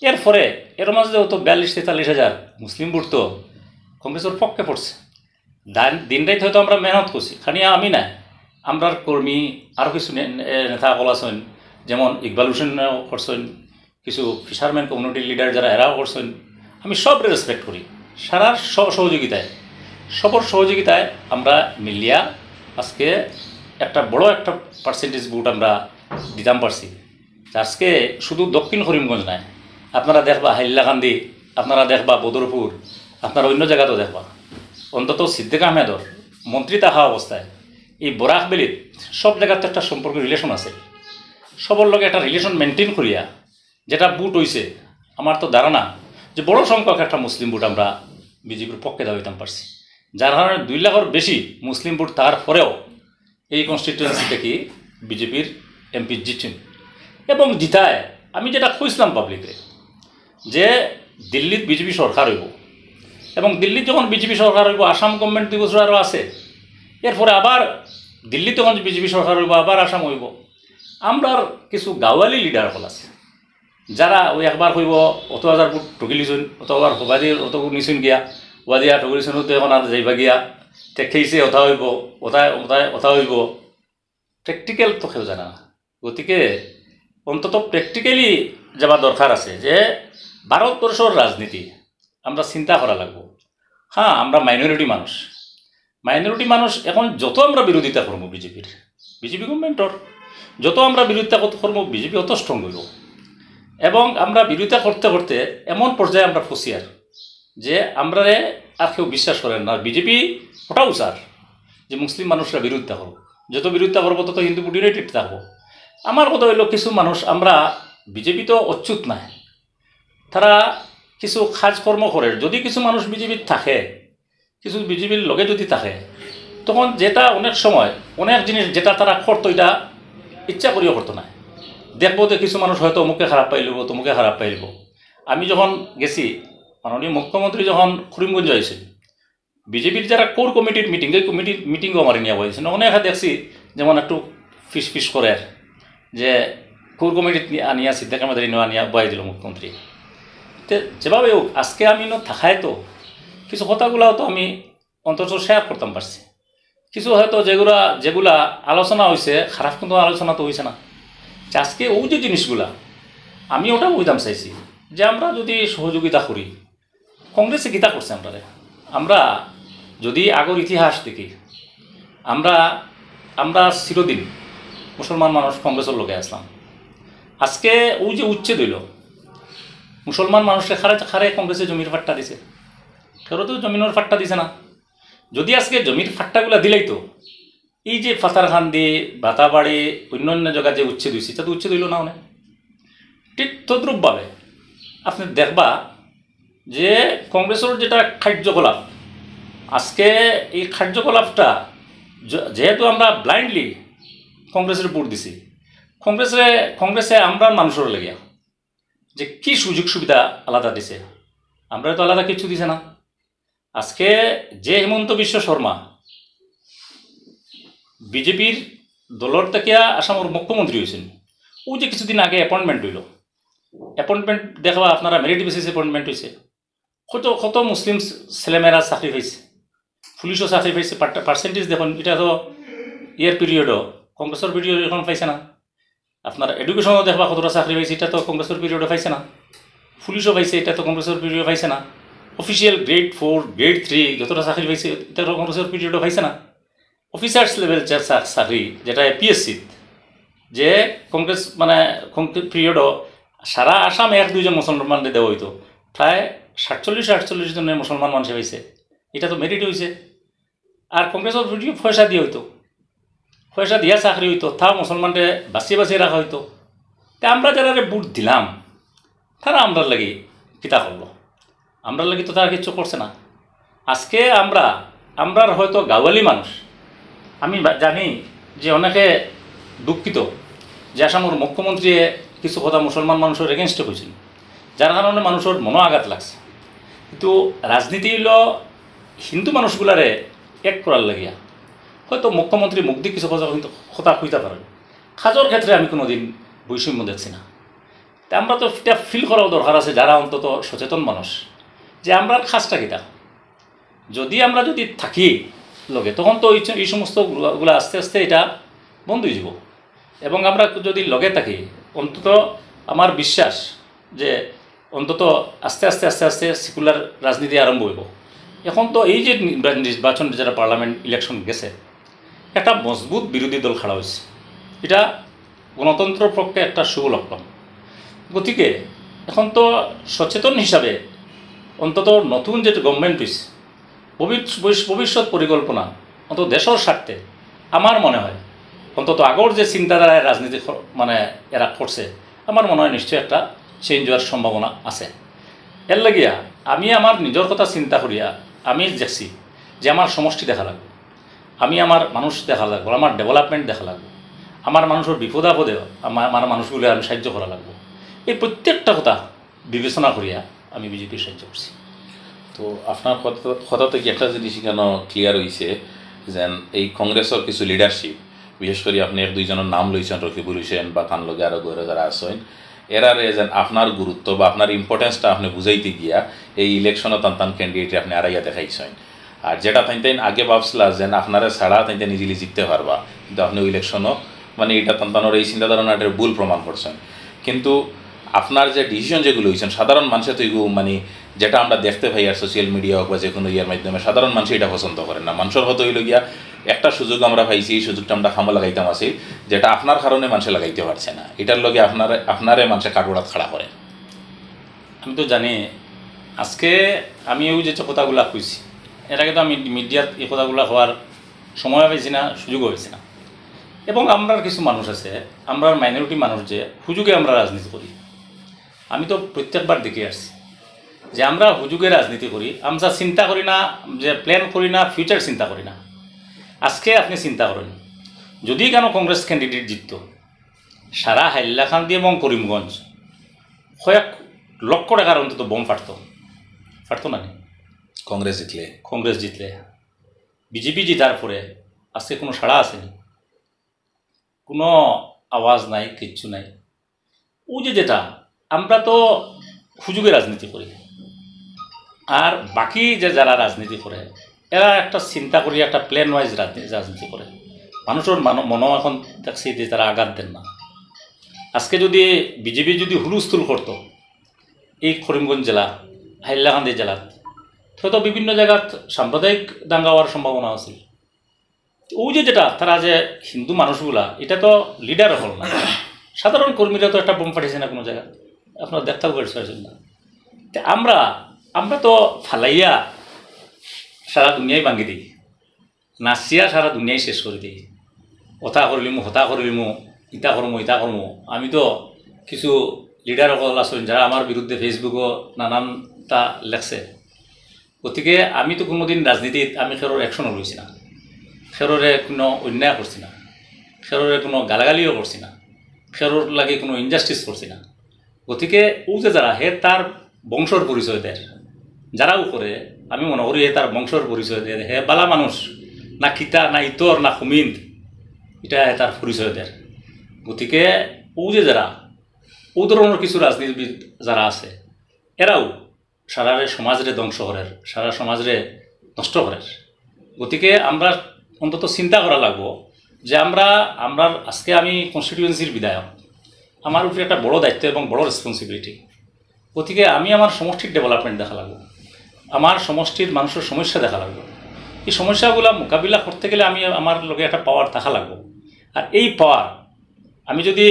এরপরে এর মাঝে তো বিয়াল্লিশ তেতাল্লিশ হাজার মুসলিম ভোট তো কংগ্রেসর পক্ষে পড়ছে। দান-, দিন রাইত হয়তো আমরা মেহনত করছি, খালি আমি না, আমরার কর্মী আরও কিছু নে-, এ, নেতা অকল আছইন, যেমন ইকবাল হোসেন করছইন, কিছু ফিশারম্যান কমিউনিটির লিডার যারা এরাও করছইন, আমি সবরে রেসপেক্ট করি। সারার স-, সহযোগিতায়, সবর সহযোগিতায় আমরা মিলিয়া আজকে একটা বড় একটা পার্সেন্টেজ ভোট আমরা দিতাম পারছি। আজকে শুধু দক্ষিণ করিমগঞ্জ নায়, আপনারা দেখবা হাইলাকান্দি, আপনারা দেখবা বদরপুর, আপনারা অন্য জায়গাতেও দেখবা। অন্তত সিদ্দিক আহমেদর মন্ত্রী থাকা অবস্থায় এই বরাক ভ্যালিত সব জায়গাতে একটা সম্পর্ক, রিলেশন আছে, সবর লগে একটা রিলেশন মেনটেন করিয়া যেটা ভোট অইছে, আমার তো ধারণা যে বড় সংখ্যক একটা মুসলিম ভোট আমরা বিজেপির পক্ষে দাঁড়াইতাম পারছি, যার কারণে দুই লাখর বেশি মুসলিম ভোট থাকার পরেও এই কনস্টিটিউয়েন্সি থাকি বিজেপির এমপি জিতছইন এবং জিতায়। আমি যেটা কইছিলাম পাবলিকরে যে দিল্লিত বিজেপি সরকার অইবো এবং দিল্লিত যখন বিজেপি সরকার অইবো, আসাম গভর্নমেন্ট দুই বছর আরও আছে, এরপরে আবার দিল্লিত যখন বিজেপি সরকার অইবো, আবার আসাম অইবো। আমরার কিছু গাওয়ালি লিডার অকল আছে, যারা ওই একবার কইবো অত হাজার ভোট ঠকিলিছইন, অত আবার হবাদি অত নিছইন গিয়া, হবাদিয়া ঠকিলিছইন, তো এখন আর যাইবা গিয়া, ঠেকেইছে, অতা অইবো, অতা, অতা, অতা অইবো। প্র্যাকটিক্যাল তো কেউ জানে না। গতিকে অন্তত প্র্যাকটিক্যালি যাওয়া দরকার আছে যে ভারতবর্ষর রাজনীতি আমরা চিন্তা করা লাগবো। হ্যাঁ, আমরা মাইনরিটি মানুষ, মাইনরিটি মানুষ। এখন যত আমরা বিরোধিতা করবো বিজেপির, বিজেপি গভর্নমেন্টর যত আমরা বিরোধিতা কত করবো, বিজেপি অত স্ট্রং অইবো। এবং আমরা বিরোধিতা করতে করতে এমন পর্যায়ে আমরা পৌঁছিয়ার যে আমরারে আর কেউ বিশ্বাস করের না। বিজেপি ওটাও স্যার যে মুসলিম মানুষরা বিরোধিতা করবো, যত বিরোধিতা করবো তত হিন্দু ভোট ইউনাইটেড থাকবো। আমার কথা অইলো কিছু মানুষ, আমরা বিজেপি তো অচ্যুত নায়, তারা কিছু কাজকর্ম করের। যদি কিছু মানুষ বিজেপিত থাকে, কিছু বিজেপির লগে যদি থাকে, তখন যেটা অনেক সময় অনেক জিনিস যেটা তারা করতো, এটা ইচ্ছা করিও করতো না। দেখবো যে কিছু মানুষ হয়তো অমুকে খারাপ পাইলিবো, তমুকে খারাপ পাইলিবো। আমি যখন গেছি, মাননীয় মুখ্যমন্ত্রী যখন করিমগঞ্জ আইছে, বিজেপির যারা কোর কমিটির মিটিং, এই কমিটির মিটিংও আমার নিয়ে বইছে না, অনেকে দেখছি যেমন একটু ফিস ফিস করের যে কোর কমিটিত নি-, আনিয়া সিদ্দিক আহমেদরে নিয়ে আনিয়া বয়াই দিল মুখ্যমন্ত্রী। তে যেভাবে হোক, আজকে আমি ইনো থাকায় তো কিছু কথাগুলাও তো আমি অন্তত শেয়ার করতাম পারছি। কিছু হয়তো যেগুলা, যেগুলা আলোচনা অইছে, খারাপ কিন্তু আলোচনা তো অইছে না। যে আজকে ওই যে জিনিসগুলা, আমি ওটা বুঝতাম চাইছি যে আমরা যদি সহযোগিতা করি, কংগ্রেসে কিতা করছে আমরারে? আমরা যদি আগর ইতিহাস দেখি, আমরা, আমরা চিরদিন মুসলমান মানুষ কংগ্রেসর লগে আসলাম। আজকে ওই যে উচ্ছেদ অইলো, মুসলমান মানুষরে কারে, কারে কংগ্রেসে জমির ফাট্টা দিছে? কেউরে তো জমিনর ফাট্টা দিছে না। যদি আজকে জমির ফাট্টাগুলা দিলাইতো, এই যে পাথারকান্দি, বাতাবাড়ি, অন্যান্য জায়গা যে উচ্ছেদ অইছে, ইটা তো উচ্ছেদ অইলো না অনে। ঠিক তদ্রূপভাবে আপনি দেখবা যে কংগ্রেসর যেটা কার্যকলাপ, আজকে এই কার্যকলাপটা য-, যেহেতু আমরা ব্লাইন্ডলি কংগ্রেসরে ভোট দিছি, কংগ্রেসরে, কংগ্রেসে আমরার মানুষর লাগিয়া যে কি সুযোগ সুবিধা আলাদা দিছে, আমরারে তো আলাদা কিচ্ছু দিছে না। আজকে যে হিমন্ত বিশ্ব শর্মা বিজেপির দলর থাকিয়া আসামর মুখ্যমন্ত্রী অইছইন, ও যে কিছুদিন আগে অ্যাপয়েন্টমেন্ট অইলো, অ্যাপয়েন্টমেন্ট দেখবা আপনারা, মেরিট বেসিস অ্যাপয়েন্টমেন্ট অইছে। কত, কত মুসলিম ছেলেমেয়েরা চাকরি পাইছে, পুলিশও চাকরি পাইছে। পার্সেন্টেজ দেখুন, ইটা তো ইয়ার পিরিয়ডও, কংগ্রেসর পিরিয়ডও এখন পাইছে না। আপনার এডুকেশনও দেখবা কতটা চাকরি পাইছে, ইটা তো কংগ্রেসর পিরিয়ডও পাইছে না। পুলিশও পাইছে, ইটা তো কংগ্রেসর পিরিয়ডও পাইছে না। Official grade four, grade three যতটা চাকরি পাইছে, ইটা তো কংগ্রেসর পিরিয়ডও পাইছে না। অফিসার্স লেভেল যে চা-, চাকরি, যেটা এপিএসসি, যে কংগ্রেস মানে কংগ্রেস পিরিয়ডও সারা আসাম এক দুইজন মুসলমানরে দেওয়া অইতো, প্রায় সাতচল্লিশ আটচল্লিশ জনের মুসলমান মানুষে পাইছে। ইটা তো মেরিট অইছে। আর কংগ্রেসর ভিডিও পয়সা দিয়া অইতো, পয়সা দিয়া চাকরি অইতো, তাও মুসলমানরে বাঁচিয়া বাঁচিয়া রাখা অইতো। তে আমরা যারারে ভোট দিলাম, তারা আমরার লাগি কিতা করলো? আমরার লাগি তো তারা কিচ্ছু করছে না। আজকে আমরা, আমরার হয়তো গাওয়ালি মানুষ, আমি বা-, জানি যে অনেকে দুঃখিত যে আসামর মুখ্যমন্ত্রীয়ে কিছু কথা মুসলমান মানুষর against-এ কইছইন, যার কারণে মানুষর মনো আঘাত লাগছে। কিন্তু রাজনীতি অইলো হিন্দু মানুষগুলারে এক করার লাগিয়া। হয়তো মুখ্যমন্ত্রী মুখদি কিছু কথা কইতে, কথা কইতা পারেন, কাজর ক্ষেত্রে আমি কোনোদিন বৈষম্য দেখছি না। তে আমরা তো এটা ফিল করাও দরকার আছে, যারা অন্তত সচেতন মানুষ, যে আমরার কাজটা কিতা। যদি আমরা যদি থাকি লগে, তখন তো এই, এই সমস্ত গুলা, গুলা আস্তে আস্তে এটা বন্ধ অইযিবো। এবং আমরা যদি লগে থাকি, অন্তত আমার বিশ্বাস যে অন্তত আস্তে আস্তে, আস্তে আস্তে সেকুলার রাজনীতি আরম্ভ অইবো। এখন তো এই যে নির্বা-, নির্বাচন, যেটা পার্লামেন্ট ইলেকশন গেছে, একটা মজবুত বিরোধী দল খাড়া অইছে, এটা গণতন্ত্রর পক্ষে একটা শুভ লক্ষণ। গতিকে এখন তো সচেতন হিসাবে অন্তত নতুন যে গভর্নমেন্ট অইছে, ভবিষ-, ভবিষ-, ভবিষ্যৎ পরিকল্পনা অন্তত দেশর স্বার্থে আমার মনে হয় অন্তত আগর যে চিন্তাধারায় রাজনীতি ক-, মানে এরা করছে, আমার মনে হয় নিশ্চয়ই একটা চেঞ্জ অওয়ার সম্ভাবনা আছে। এর লাগিয়া আমি আমার নিজর কথা চিন্তা করিয়া আমি দেখছি যে আমার সমষ্টি দেখা লাগবো, আমি আমার মানুষ দেখা লাগবো, আমার ডেভেলপমেন্ট দেখা লাগবো, আমার মানুষর বিপদ আপদে আমার, আমার মানুষগুলো আমি সাহায্য করা লাগবো। এই প্রত্যেকটা কথা বিবেচনা করিয়া আমি বিজেপির সাহায্য করছি। তো আপনার কথা, কথা থাকি একটা জিনিস এখানো ক্লিয়ার অইছে, যেন এই কংগ্রেসর কিছু লিডারশিপ, বিশেষ করি আপনি এক দুইজনর নাম লইছেন, রকিবুল হোসেন বা তান লগে আরো গরে যারা আছেন, এরারে যেন আপনার গুরুত্ব বা আপনার ইম্পর্টেন্সটা আপনি বুঝাইতে গিয়া এই ইলেকশনো তান তান ক্যান্ডিডেট আপনি আড়াইয়া দেখাইছেন। আর যেটা তাইন তাইন আগে ভাবছিলা যেন আপনারে ছাড়া তাইন তাইন ইজিলি জিততে পারবা, কিন্তু আপনি ওই ইলেকশনো মানে এটা তান তানোর এই চিন্তাধারণাটার ভুল প্রমাণ করছেন। কিন্তু আপনার যে ডিসিশন যেগুলো হইছেন, সাধারণ মানুষে তো এগু মানে যেটা আমরা দেখতে পাই আর সোশ্যাল মিডিয়া হোক বা যে কোনো ইয়ের মাধ্যমে সাধারণ মানুষে এটা পছন্দ করেন না। মানুষর কথা হইল গিয়া একটা সুযোগ আমরা পাইছি, এই সুযোগটা আমরা কামো লাগাইতাম আছি, যেটা আপনার কারণে মানুষে লাগাইতে পারছে না। এটার লগে আপনারে, আপনারে মানুষে কাঠগড়াত খাড়া করে। আমি তো জানি, আজকে আমি ওই যে কথাগুলা কইছি, এর আগে তো আমি মিডিয়াত এই কথাগুলা হওয়ার সময় পাইছি না, সুযোগও পাইছি না। এবং আমরার কিছু মানুষ আছে, আমরার মাইনরিটি মানুষ যে সুযোগে আমরা রাজনীতি করি। আমি তো প্রত্যেকবার দেখে আসছি যে আমরা সুযোগে রাজনীতি করি, আমরা চিন্তা করি না, যে প্ল্যান করি না, ফিউচার চিন্তা করি না। আজকে আপনি চিন্তা করেন, যদি কেন কংগ্রেস ক্যান্ডিডেট জিততো, সারা হাইলাকান্দি এবং করিমগঞ্জ কয়েক লক্ষ টাকার অন্তত বোম ফাটতো, ফাটতো না নি? কংগ্রেস জিতলে। কংগ্রেস জিতলে, বিজেপি জিতার পরে আজকে কোনো সাড়া আছে নি? কোনো আওয়াজ নাই, কিচ্ছু নাই। ওই যে যেটা, আমরা তো সুযোগে রাজনীতি করি, আর বাকি যে যারা রাজনীতি করে, এরা একটা চিন্তা করি, একটা প্ল্যান ওয়াইজ রাজনীতি করে। মানুষর মানো-, মনো এখন দেখছি যে তারা আঘাত দেন না। আজকে যদি বিজেপি যদি হুলস্থুল করতো এই করিমগঞ্জ জেলা, হাইলাকান্দি জেলাত, হয়তো বিভিন্ন জায়গাত সাম্প্রদায়িক দাঙ্গা হওয়ার সম্ভাবনা আছে। ওই যে যেটা, তারা যে হিন্দু মানুষগুলা, এটা তো লিডার হল না, সাধারণ কর্মীরা তো একটা বোম ফাটিছে না কোনো জায়গা, আপনারা দেখতেও পারছেন না। তে আমরা, আমরা তো ফালাইয়া সারা দুনিয়ায় ভাঙি দিই, নাচিয়া সারা দুনিয়ায় শেষ করে দিই। ওটা করলিমু, হতা করলিমু, ইতা করমু, ইতা করমু। আমি তো কিছু লিডার সকল আছেন, যারা আমার বিরুদ্ধে ফেসবুকও নানানটা লেখছে। গতিকে আমি তো কোনোদিন রাজনীতিত আমি খেরোর অ্যাকশনও লইছি না, খেরোরে কোনো অন্যায় করছি না, খেরোরে কোনো গালাগালিও করছি না, খেরোর লাগে কোনো ইনজাস্টিস করছি না। গতিকে ও যে যারা, হে তার বংশর পরিচয় দের, যারাও করে, আমি মনে করি হে তার বংশর পরিচয় দের, হে বালা মানুষ, না কিতা, না ইতর, না হুমিন্দ, এটা হে তার পরিচয় দের। গতিকে ও যে যারা, ও ধরনের কিছু রাজনীতিবিদ যারা আছে, এরাও সারারে সমাজরে ধ্বংস করের, সারা সমাজরে নষ্ট করের। গতিকে আমরা অন্তত চিন্তা করা লাগবো যে আমরা, আমরা আজকে আমি কনস্টিটিউয়েন্সির বিধায়ক, আমার উপরে একটা বড় দায়িত্ব এবং বড় রেসপন্সিবিলিটি। গতিকে আমি আমার সমষ্টির ডেভেলপমেন্ট দেখা লাগবো, আমার সমষ্টির মানুষের সমস্যা দেখা লাগবো। এই সমস্যাগুলো মোকাবিলা করতে গেলে আমি, আমার লগে একটা পাওয়ার থাকা লাগবো। আর এই পাওয়ার আমি যদি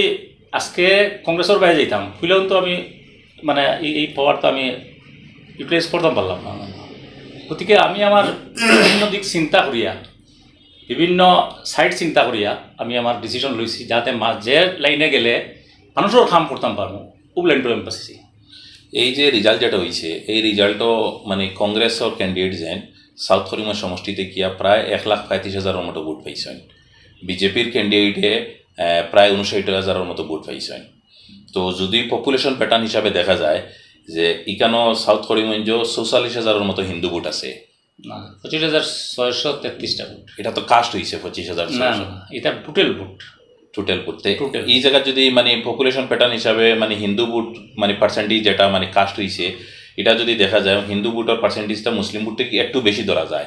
আজকে কংগ্রেসর বাইরে যাইতাম, হইলেও তো আমি মানে এই, এই পাওয়ার তো আমি ইউটিলাইজ করতাম পারলাম না। গতিকে আমি আমার বিভিন্ন দিক চিন্তা করিয়া বিভিন্ন সাইড চিন্তা করিয়া আমি আমার ডিসিশন লইছি, যাতে মা-, যে লাইনে গেলে মানুষর কাম করতাম পারমু, ও লাইনটা আমি বাছছি। এই যে রেজাল্ট যেটা হইছে, এই রেজাল্টও মানে কংগ্রেসর ক্যান্ডিডেট যেন সাউথ করিমগঞ্জ সমষ্টিতে গিয়া প্রায় এক লাখ পঁয়ত্রিশ হাজারর মতো ভোট পাইছইন, বিজেপির ক্যান্ডিডেটে প্রায় ঊনষাট হাজারর মতো ভোট পাইছইন। তো যদি পপুলেশন প্যাটার্ন হিসাবে দেখা যায় যে ইকানো সাউথ করিমগঞ্জ চৌচল্লিশ হাজারর মতো হিন্দু ভোট আছে। না, পঁচিশ হাজার ছয়শো তেত্রিশটা ভোট। এটা তো কাস্ট হইছে পঁচিশ হাজার না, ছয়শো। না, এটা টোটাল ভোট। Total vote. তে Total। এই জায়গাত যদি মানে পপুলেশন প্যাটার্ন হিসাবে মানে হিন্দু ভোট মানে পার্সেন্টেজ যেটা মানে কাস্ট হইছে, এটা যদি দেখা যায়, হিন্দু ভোটর পার্সেন্টেজটা মুসলিম ভোট থেকে একটু বেশি ধরা যায়,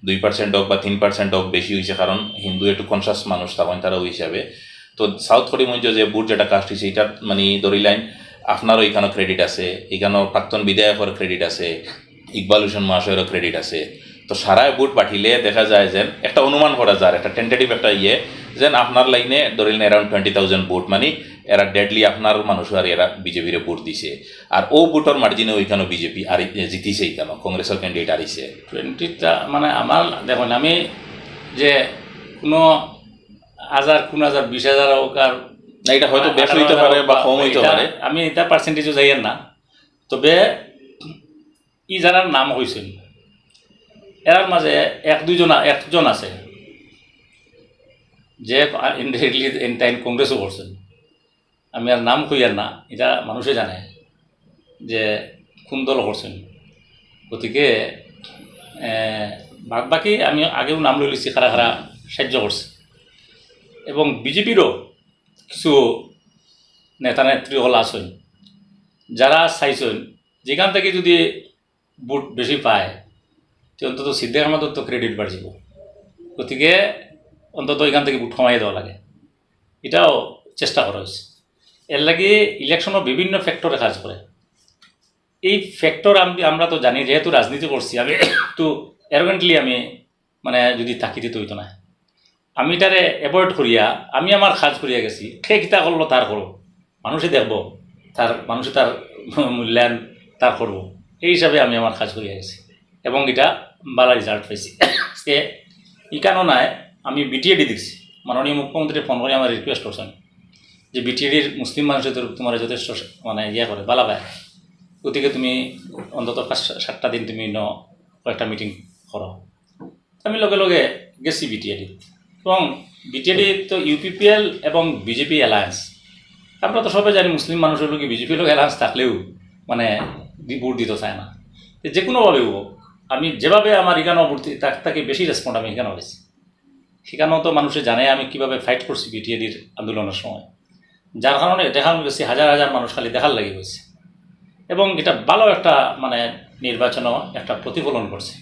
দুই পার্সেন্ট হোক বা তিন পার্সেন্ট হোক বেশি হইছে, কারণ হিন্দু একটু কনসিয়াস মানুষ তখন তারা ওই হিসাবে। তো সাউথ করিমগঞ্জ যে ভোট যেটা কাস্ট হইছে, এটা মানে ধরি লাইন আপনারও এখানে ক্রেডিট আছে, এখানে প্রাক্তন বিধায়কর ক্রেডিট আছে, ইকবাল হোসেন মহাশয়েরও ক্রেডিট আছে। তো সারায় ভোট বাটিলে দেখা যায় যে একটা অনুমান করা যায়, একটা টেন্টেটিভ একটা ইয়ে, যেন আপনার লাইনে ধরিলেন অ্যারাউন্ড টোয়েন্টি থাউজেন্ড ভোট, মানে এরা ডেডলি আপনার মানুষ আর এরা বিজেপিরে ভোট দিছে। আর ও ভোটর মার্জিনে ওইখানে বিজেপি আর জিতিছে, এখানে কংগ্রেসের ক্যান্ডিডেট আরিছে। টোয়েন্টিটা মানে আমার দেখুন, আমি যে কোনো হাজার, কোন হাজার, বিশ হাজার হোক আর না, এটা হয়তো বেশ হইতে পারে বা কম হইতে এটা পারে। আমি এটা পার্সেন্টেজও যাইয়ার না। তবে ই যারার নাম হইছেন, এরার মাঝে এক দুইজন আ-, একজন আছে যে ইনডাইরেক্টলি এন টাইম কংগ্রেসও করছেন। আমি আর নাম কইয়ার না, এটা মানুষে জানে যে কোন দল করছেন। গতিকে এ, বাদ বাকি আমি আগেও নাম লইলিছি, কারা কারা সাহায্য করছে। এবং বিজেপিরও কিছু নেতা নেত্রী হল আছেন, যারা চাইছেন যেখান থেকে যদি ভোট বেশি পায়, তো অন্তত সিদ্দিক আহমদর তো ক্রেডিট বাড়িব। গতিকে অন্তত এখান থেকে ভোট কমাই দেওয়া লাগে, এটাও চেষ্টা করা হয়েছে। এর লাগি ইলেকশনও বিভিন্ন ফ্যাক্টরে কাজ করে। এই ফ্যাক্টর আমি, আমরা তো জানি, যেহেতু রাজনীতি করছি, আমি একটু অ্যারোগেন্টলি আমি মানে যদি তাকিতে তো হইতো না। আমি এটারে অ্যাভয়েড করিয়া আমি আমার কাজ করিয়া গেছি। কে কিতা করলো তার করো, মানুষে দেখবো, তার মানুষে তার মূল্যায়ন তার করবো, এই হিসাবে আমি আমার কাজ করিয়া গেছি এবং এটা ভালো রেজাল্ট পাইছি। সে ইকানো নাই, আমি বিটিএডি দেখছি, মাননীয় মুখ্যমন্ত্রী ফোন করে আমার রিকোয়েস্ট করছেন যে বিটিএডির মুসলিম মানুষের তরফ তোমার যথেষ্ট মানে ইয়ে করে, বালা পায়, গতিকে তুমি অন্তত পাঁচ সাতটা দিন তুমি ন কয়েকটা মিটিং করো। আমি লগে লগে গেছি বিটিএডিত এবং বিটিএডি তো ইউপিপিএল এবং বিজেপি অ্যালায়েন্স। আমরা তো সবাই জানি মুসলিম মানুষের লোকে বিজেপির লোক অ্যালায়েন্স থাকলেও মানে দি- ভোট দিতে চায় না। তো যে কোনোভাবেও হোক, আমি যেভাবে আমার এখানে ভোট দি- তার থেকে বেশি রেসপন্ড আমি এখানে হয়েছি। সেখানেও তো মানুষে জানে আমি কিভাবে ফাইট করছি বিটিএডির আন্দোলনের সময়, যার কারণে দেখা গেছে হাজার হাজার মানুষ খালি দেখার লাগি হয়েছে এবং এটা ভালো একটা মানে নির্বাচনও একটা প্রতিফলন করছে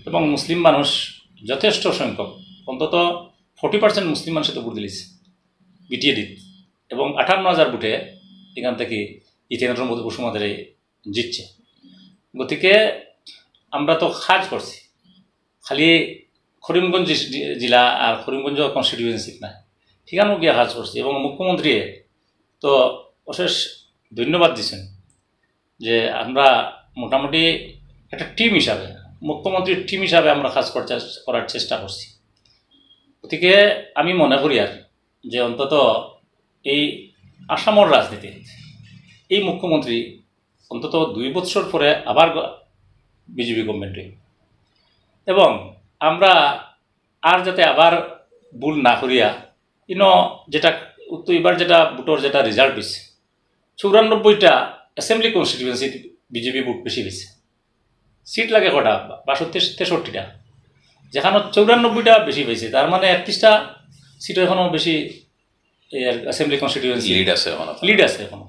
এবং মুসলিম মানুষ যথেষ্ট সংখ্যক, অন্তত ফোর্টি পার্সেন্ট মুসলিম মানুষে তো ভোট দিলিছে বিটিএডিত এবং আটান্ন হাজার ভোটে এখান থেকে জিতেন্দ্র মধু বসুমাতারে জিতছে। গতিকে আমরা তো কাজ করছি, খালি করিমগঞ্জ জে-, জেলা আর করিমগঞ্জ কনস্টিটিউয়েন্সিত না, সেখানেও গিয়া কাজ করছি এবং মুখ্যমন্ত্রী তো অশেষ ধন্যবাদ দিছেন যে আমরা মোটামুটি একটা টিম হিসাবে, মুখ্যমন্ত্রীর টিম হিসাবে আমরা কাজ করতে, করার চেষ্টা করছি। গতিকে আমি মনে করি আর যে অন্তত এই আসামর রাজনীতিত এই মুখ্যমন্ত্রী অন্তত দুই বছর পরে আবার বিজেপি গভর্নমেন্ট হইব এবং আমরা আর যাতে আবার ভুল না করিয়া ইনো যেটা উত্তর এবার যেটা ভোটর যেটা রেজাল্ট হয়েছে, চৌরানব্বইটা অ্যাসেম্বলি কনস্টিটিউয়েন্সিত বিজেপি ভোট বেশি হয়েছে। সিট লাগে কটা? বাষট্টি, তেষট্টিটা, যেখানে চৌরানব্বইটা বেশি পাইছে, তার মানে একত্রিশটা সিট এখনো বেশি অ্যাসেম্বলি কনস্টিটিউয়েন্সি লিড আছে এখন। লিড আছে এখনো।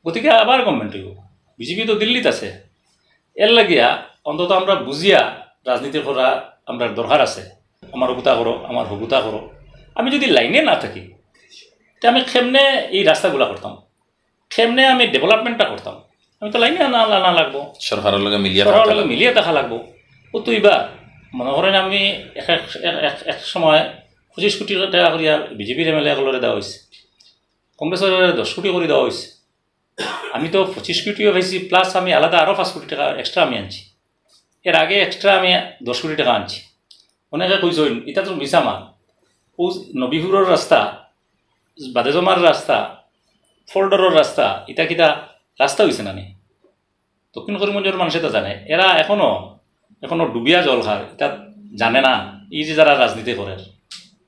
গতিকে আবার গভর্নমেন্ট হইব, বিজেপি তো দিল্লিত আছে। এর লাগিয়া অন্তত আমরা বুঝিয়া রাজনীতি করা আমরা দরকার আছে। আমার অগুতা করো, আমার হগুতা করো। আমি যদি লাইনে না থাকি, তে আমি কেমনে এই রাস্তাগুলা করতাম, কেমনে আমি ডেভেলপমেন্টটা করতাম? আমি তো লাইনে আনা আনা লাগবো, সরকারের লগে মিলিয়া সরকারের থাকতে লগে লাগবো। মিলিয়ে দেখা লাগবো। ও তো এবার মনে করেন আমি এক এক- এক- এক- এক সময় পঁচিশ কোটি টাকা করিয়া বিজেপির এমএলএ অকলরে দেওয়া হয়েছে, কংগ্রেসের দশ কোটি করে দেওয়া হয়েছে। আমি তো পঁচিশ কোটিও পাইছি, প্লাস আমি আলাদা আরও পাঁচ কোটি টাকা এক্সট্রা আমি আনছি। এর আগে এক্সট্রা আমি দশ কোটি টাকা আনছি। অনেকে কইছইন, "ইটা তো মিছা মাত।" ও নবীপুরর রাস্তা, বাদেজমার রাস্তা, ফলডরর রাস্তা, ইটা কিতা রাস্তা অইছে না নি? দক্ষিণ করিমগঞ্জর মানুষে তো জানে, এরা এখনো, এখনো ডুবিয়া জল খার, ইটা জানে না। এই যে যারা রাজনীতি করের,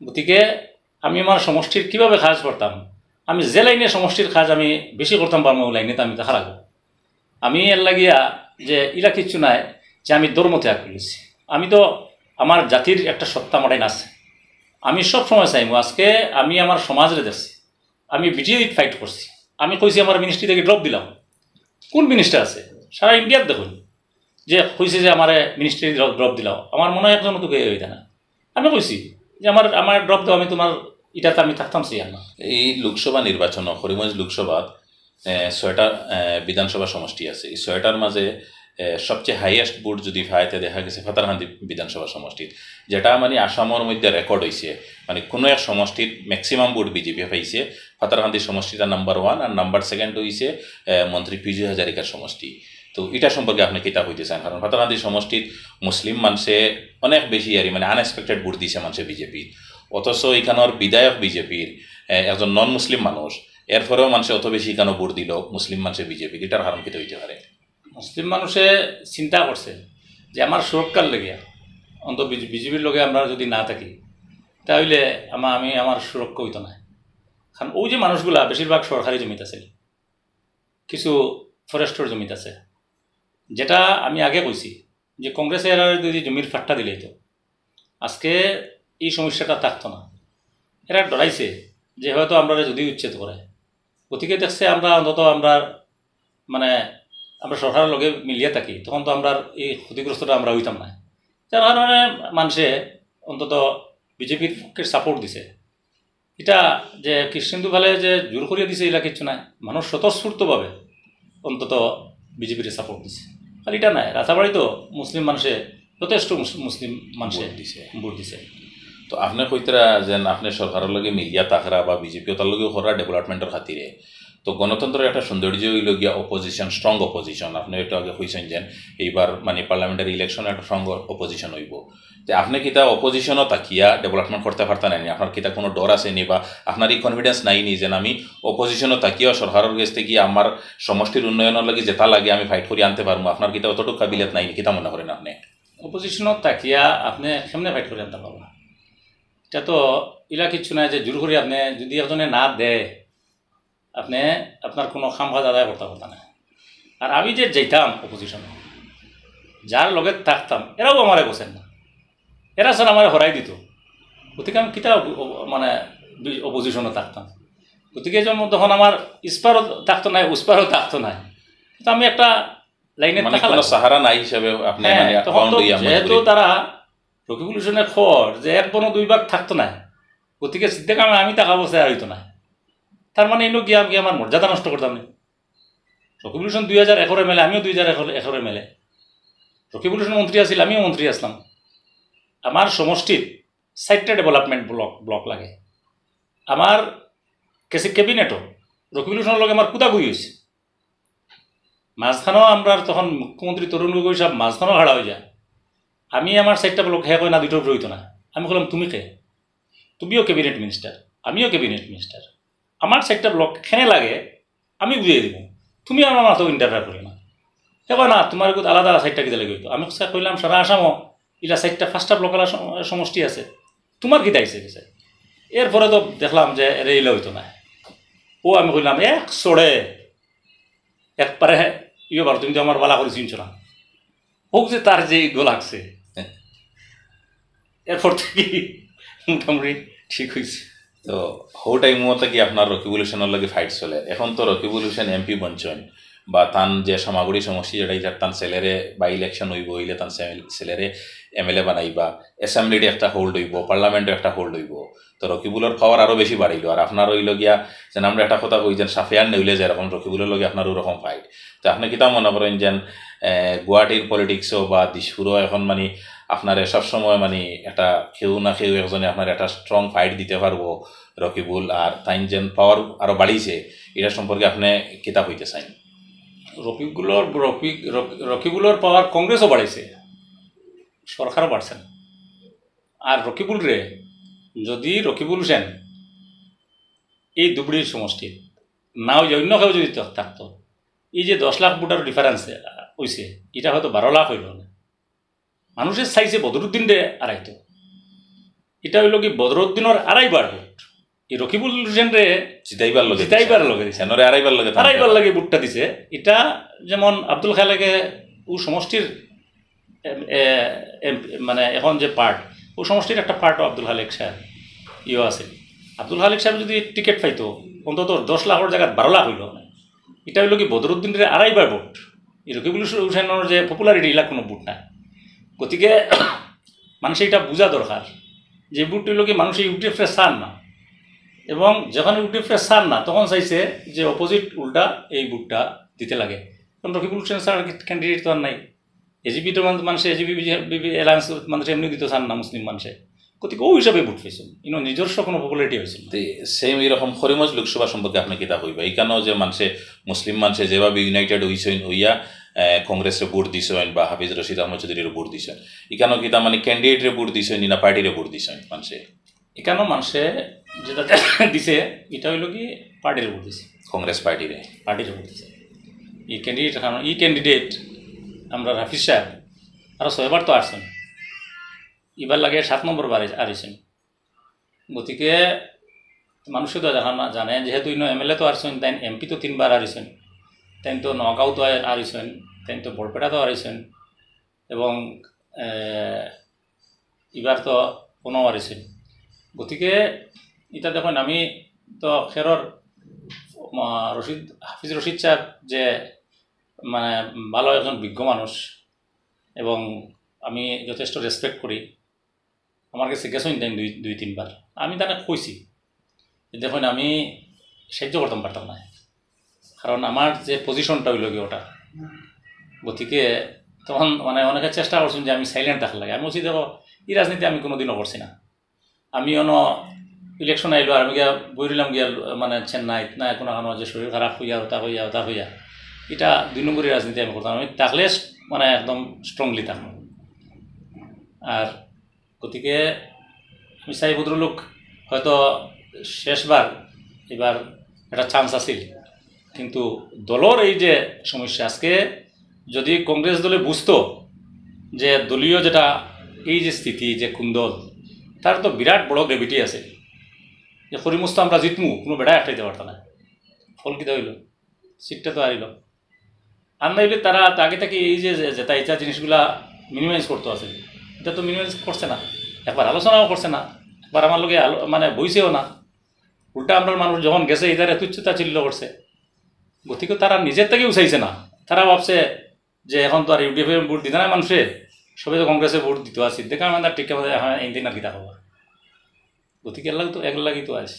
গতিকে আমি আমার সমষ্টির কিভাবে কাজ করতাম, আমি যে লাইনে সমষ্টির কাজ আমি বেশি করতাম পারমু, ওই লাইনে তো আমি থাকা লাগবো। আমি এর লাগিয়া যে ইলা কিচ্ছু নাই যে আমি ধর্ম ত্যাগ করেছি। আমি তো আমার জাতির একটা সত্তা আমার আছে। আমি সব সময় চাইমু, আজকে আমি আমার সমাজরে দেখছি, আমি বিটিএ ফাইট করছি, আমি কইছি আমার মিনিস্ট্রি থেকে ড্রপ দিলাম। কোন মিনিস্টার আছে সারা ইন্ডিয়াত দেখুন যে কইছে যে আমারে মিনিস্ট্রি ড্রপ দিলাম? আমার মনে হয় একজন তো কেউ হইতা না। আমি কইছি যে আমার, আমার ড্রপ দাও, আমি তোমার ইটাতে আমি থাকতাম চাই না। এই লোকসভা নির্বাচন, করিমগঞ্জ লোকসভাত, এ, ছয়টা, এ, বিধানসভা সমষ্টি আছে। এই ছয়টার মাঝে, এ, সবচেয়ে হাইয়েস্ট ভোট যদি পায়, তে দেখা গেছে পাথারকান্দি বিধানসভা সমষ্টিত, যেটা মানে আসামর মধ্যে রেকর্ড হইছে। মানে কোনো এক সমষ্টিত ম্যাক্সিমাম ভোট বিজেপি পাইছে। পাথারকান্দি সমষ্টিটা নাম্বার ওয়ান, আর নাম্বার সেকেন্ড হইছে, এ, মন্ত্রী পি জে হাজারিকার সমষ্টি। তো এটা সম্পর্কে আপনি কিতা কইতে চান? কারণ পাথারকান্দি সমষ্টিত মুসলিম মানুষে অনেক বেশি আর কি, মানে আনএক্সপেক্টেড ভোট দিছে মানুষে বিজেপি, অথচ এখানর বিধায়ক বিজেপির, এ, একজন নন মুসলিম মানুষ, এরপরেও মানুষে অত বেশি কেন ভোট দিল মুসলিম মানুষে বিজেপি? এটার কারণ কিতা হইতে পারে? মুসলিম মানুষে চিন্তা করছে যে আমার সুরক্ষার লেগে অন্তত বিজেপির লগে আমরা যদি না থাকি, তাহলে আমা-, আমি, আমার সুরক্ষা হইতো না। কারণ ওই যে মানুষগুলা বেশিরভাগ সরকারি জমিত আছে, কিছু ফরেস্টর জমিত আছে, যেটা আমি আগে কইছি যে কংগ্রেসে এরা যদি জমির ফাট্টা দিলে তো আজকে এই সমস্যাটা থাকতো না। এরা ডরাইছে যে হয়তো আমরা যদি উচ্ছেদ করে, গতিকে দেখছে আমরা অন্তত আমরা, মানে, আমরা সরকারের লগে মিলিয়া থাকি, তখন তো আমরা এই ক্ষতিগ্রস্তটা আমরা হইতাম না। যার কারণে মানুষে অন্তত বিজেপির পক্ষে সাপোর্ট দিছে। এটা যে কৃষ্ণেন্দু ভালে যে জোর করিয়া দিছে, এটা কিচ্ছু নাই। মানুষ স্বতঃস্ফূর্তভাবে অন্তত বিজেপির সাপোর্ট দিছে। আর এটা নাই, রাতাবাড়ি তো মুসলিম মানুষে, যথেষ্ট মুস-, মুসলিম মানুষে ভোট দিছে। ভোট দিছে। তো আপনি কইতরা যেন আপনি সরকারের লগে মিলিয়া থাকরা বা বিজেপি তার লগে করা ডেভেলপমেন্টের খাতিরে, তো গণতন্ত্রের একটা সৌন্দর্য হইল গিয়া অপোজিশন, স্ট্রং অপোজিশন। আপনি একটু আগে কইছেন যেন এইবার মানে পার্লামেন্টারি ইলেকশন একটা স্ট্রং অপোজিশন হইব। তো আপনি কিতা অপোজিশনও তাকিয়া ডেভেলপমেন্ট করতে পারতেন না? আপনার কিতা কোনো ডর আছে নি বা আপনার এই কনফিডেন্স নাই নি যেন আমি অপোজিশনও তাকিয়া সরকারের গেছ থেকে আমার সমষ্টির উন্নয়নের লগে যেটা লাগে আমি ফাইট করি আনতে পারবো? আপনার কিতা অতটুকু কাবিলিয়ত নাই নি? কিতা মনে করেন আপনি? অপোজিশনও তাকিয়া আপনি কেমনে ফাইট করে আনতে পারবা? এটা তো ইলা কিচ্ছু নাই যে জোর করি আপনি যদি একজনে না দেয়, আপনি আপনার কোনো কাম কাজ আদায় করতে পারতা না। আর আমি যে যাইতাম অপোজিশনে, যার লগে থাকতাম, এরাও আমারে বসেন না, এরা স্যার আমারে হরাই দিত। গতিকে আমি কিতা অপ-, অপ-, মানে বি-, অপোজিশনে থাকতাম? গতিকে যেমন তখন আমার ইস্পারও থাকতো নাই, উস্পারও থাকতো নাই, তো আমি একটা লাইনে মানে থাকা কোনো লাগতো। সাহারা নাই হিসাবে আপনি হ্যাঁ, মানে তখন তো বাউন্ডারি যেহেতু তারা রকিবুল হোসেনে খর যে এক বনো দুই ভাগ থাকতো না, গতিকে সিদ্দিক আমি, আমি থাকা বসে আর হইতো না। তার মানে ইনো গিয়া আমি আমার মর্যাদা নষ্ট করতাম না। রকিবুল হোসেন দুই হাজার একর এমএলএ, আমিও দুই হাজার একর এমএলএ। রকিবুল হোসেন মন্ত্রী আছিল, আমিও মন্ত্রী আসলাম। আমার সমষ্টিত চারটা ডেভেলপমেন্ট ব্লক, ব্লক লাগে। আমার কেসি ক্যাবিনেটও রকিবুল হোসেনের লগে আমার কুদাকুদি হয়েছে। মাঝখানেও আমরা তখন মুখ্যমন্ত্রী তরুণ গগৈ সাহেব মাঝখানেও খাড়া হয়ে যায়। আমি আমার চারটা ব্লক, হে কয় না, দুইটার উপরে হইতো না। আমি কইলাম, "তুমি কে? তুমিও ক্যাবিনেট মিনিস্টার, আমিও ক্যাবিনেট মিনিস্টার। আমার চারটা ব্লক কেনে লাগে আমি বুঝিয়ে দিব, তুমি আমার মাথাও ইন্টারফেয়ার করিও না।" হে কয়, "না, তোমার এগুলো আলাদা চারটা কিতা লাগে হইতো?" আমি কইলাম, "সারা আসামও ইলা চারটা পাঁচটা ব্লক আলা সম-, সমষ্টি আছে, তোমার কিতা আইছে গেছে?" এরপরে তো দেখলাম যে এরে ইলা হইতো না। ও আমি কইলাম, এক চড়ে একবারে ইয়ে বার, তুমি তো আমার বালা করে চিনছো না। হোক যে তার যে ইগো লাগছে, এরপর থেকে মোটামুটি ঠিক হয়েছে। তো হৌ টাইম মতো কি আপনার রকিবুল হোসেনের লগে ফাইট চলে? এখন তো রকিবুল হোসেন এমপি বনছেন, বা তান যে সামাগুড়ি সমষ্টি যেটা, এটা তান ছেলেরে বা ইলেকশন হইব, হইলে তান ছেলে-, ছেলেরে এমএলএ বানাইবা, অ্যাসেম্বলিতে একটা হোল্ড হইব, পার্লামেন্টও একটা হোল্ড হইব। তো রকিবুলের পাওয়ার আরো বেশি বাড়িল। আর আপনার হইল গিয়া যেন আমরা একটা কথা কই যেন সাফিয়ার নেউলে যেরকম, রকিবুলের লগে আপনার ওরকম ফাইট। তো আপনি কিতা মনে করেন যেন, এ, গুয়াহাটির পলিটিক্সও বা দিসপুরও এখন মানে আপনারে সবসময় মানে একটা কেউ না কেউ একজনে আপনার একটা স্ট্রং ফাইট দিতে পারবো রকিবুল, আর তাইন যেন পাওয়ার আরো বাড়িছে, এটা সম্পর্কে আপনি কিতা কইতে চাইন? রকিবুলর, রফিক-, রক-, রকিবুলর পাওয়ার কংগ্রেসও বাড়াইছে, সরকারও বাড়ছে না। আর রকিবুলরে, যদি রকিবুল হোসেন এই ধুবড়ির সমষ্টির না অইয়া অন্য কেউ যদি থাক-, থাকতো, এই যে দশ লাখ ভোটার ডিফারেন্স অইছে, ইটা হয়তো বারো লাখ অইলো না। মানুষে চাইছে বদরুদ্দিনরে আরাইতো। ইটা অইলো কি বদরুদ্দিনর আরাইবার ভোট। এই রকিবুল হোসেনরে জিতাইবার লগে জিতাইবার লগে দিছে। এনরে আরাইবার লগে থাকতে আরাইবার হবে। লগে ভোটটা দিছে। ইটা যেমন আব্দুল খালেকে ও সমষ্টির এম-, এ-, এম-, মানে এখন যে পার্ট, ও সমষ্টির একটা পার্টও আব্দুল খালেক সাহেব ইয়ে আছে। আব্দুল খালেক সাহেব যদি টিকিট পাইতো, অন্তত দশ লাখর জাগাত বারো লাখ অইলো। ইটা অইলো কি বদরুদ্দিনরে আরাইবার ভোট। এই রকিবুল হোসেনর যে পপুলারিটি, ইলা কোনো ভোট না। গতিকে মানুষে ইটা বুঝা দরকার যে ভোট অইলো কি মানুষে ইউটিএফরে চার না, এবং যখন ইউটিএফরে চার না, তখন চাইছে যে অপোজিট উল্টা এই ভোটটা দিতে লাগে। কারণ রকিবুল হোসেন ছাড়া ক্যান্ডিডেট তো আর নাই। এজিপি তো মান-, মানুষে, এজিপি বিজেপি অ্যালায়েন্স মানুষে এমনি দিতে চান না মুসলিম মানুষে। গতিকে ওই হিসাবে ভোট পাইছেন, ইনো নিজস্ব কোনো পপুলারিটি হয়েছিল না। তে সেম এরকম করিমগঞ্জ লোকসভা সম্পর্কে আপনি কিতা কইবা? ইখানো যে মানুষে, মুসলিম মানুষে যেভাবে ইউনাইটেড হইছেন, হইয়া, আহ, কংগ্রেসরে ভোট দিছেন বা হাফিজ রশিদ আহমদ চৌধুরীরে ভোট দিছেন, ইখানো কিতা মানে ক্যান্ডিডেটরে ভোট দিছেন না পার্টিরে ভোট দিছেন মানুষে? ইখানো মানুষে যেটা দিছে, এটা হইল কি পার্টিরে ভোট দিছে। কংগ্রেস পার্টিরে। পার্টিরে ভোট দিছে। এই ক্যান্ডিডেট, কারণ এই ক্যান্ডিডেট আমরা হাফিজ সাহেব আরো ছয়বার তো আসছেন, এবার লাগে সাত নম্বর বারে আরইছেন। গতিকে মানুষে তো জানা-, জানে, যেহেতু ইনো এমএলএ তো আরইছেন, তাইন এমপি তো তিনবার আরইছেন, তাইন তো নগাঁও তো আরইছেন, তাইন তো বরপেটা তো আরইছেন, এবং, এ, এবার তো কোনো আরইছেন। গতিকে ইটা দেখইন, আমি তো খেরর, মা, রশিদ, হাফিজ রশিদ সাহেব যে মানে ভালো একজন বিজ্ঞ মানুষ, এবং আমি যথেষ্ট রেসপেক্ট করি। আমার কাছে গেছেন তাইন দুই, দুই তিনবার। আমি তারে কইছি যে, "দেখইন, আমি সাহায্য করতাম পারতাম না, কারণ আমার যে পজিশনটা হইল কি ওটা।" গতিকে তখন মানে অনেকে চেষ্টা করছেন যে আমি সাইলেন্ট থাকার লাগে। আমি বলছি, "দেখো, এই রাজনীতি আমি কোনোদিনও করছি না। আমি অনো ইলেকশন আইলো, আর আমি গিয়া বই রইলাম গিয়া মানে চেন্নাইত, না কোনো কারণে যে শরীর খারাপ হইয়া, ওটা হইয়া, ওটা হইয়া, এটা দুই নম্বরই রাজনীতি আমি করতাম। আমি থাকলে মানে একদম স্ট্রংলি থাকবো।" আর গতিকে আমি চাই ভদ্রলোক হয়তো শেষবার এবার একটা চান্স আছিল, কিন্তু দলর এই যে সমস্যা, আজকে যদি কংগ্রেস দলে বুঝতো যে দলীয় যেটা এই যে স্থিতি, যে কুন্দল, তার তো বিরাট বড় গ্র্যাভিটি আছে, যে করিমগঞ্জ তো আমরা জিতমু, কোনো বেটায় আটকাইতে পারতো না। ফল কিতা হইল? সিটটা তো হারিল। আর নাইলে তারা তো আগে থেকে এই যে, যে, যেটা ইচ্ছা জিনিসগুলা মিনিমাইজ করতো আছে, এটা তো মিনিমাইজ করছে না, একবার আলোচনাও করছে না, একবার আমার লগে আলো-, মানে বইছেও না। উল্টা আমরা মানুষ যখন গেছে, ইতারে তুচ্ছ তাচ্ছিল্য করছে। গতিকে তারা নিজের থেকে উঠাইছে না, তারা ভাবছে যে এখন তো আর ইউডিএফ এ ভোট দিতে না মানুষে, সবে তো কংগ্রেসে ভোট দিতে আছে, দেখা মানে ঠিক আছে, এখন এই দিন আর কিতা খবর। গতিকে এর লাগি তো, এর লাগি তো আছে।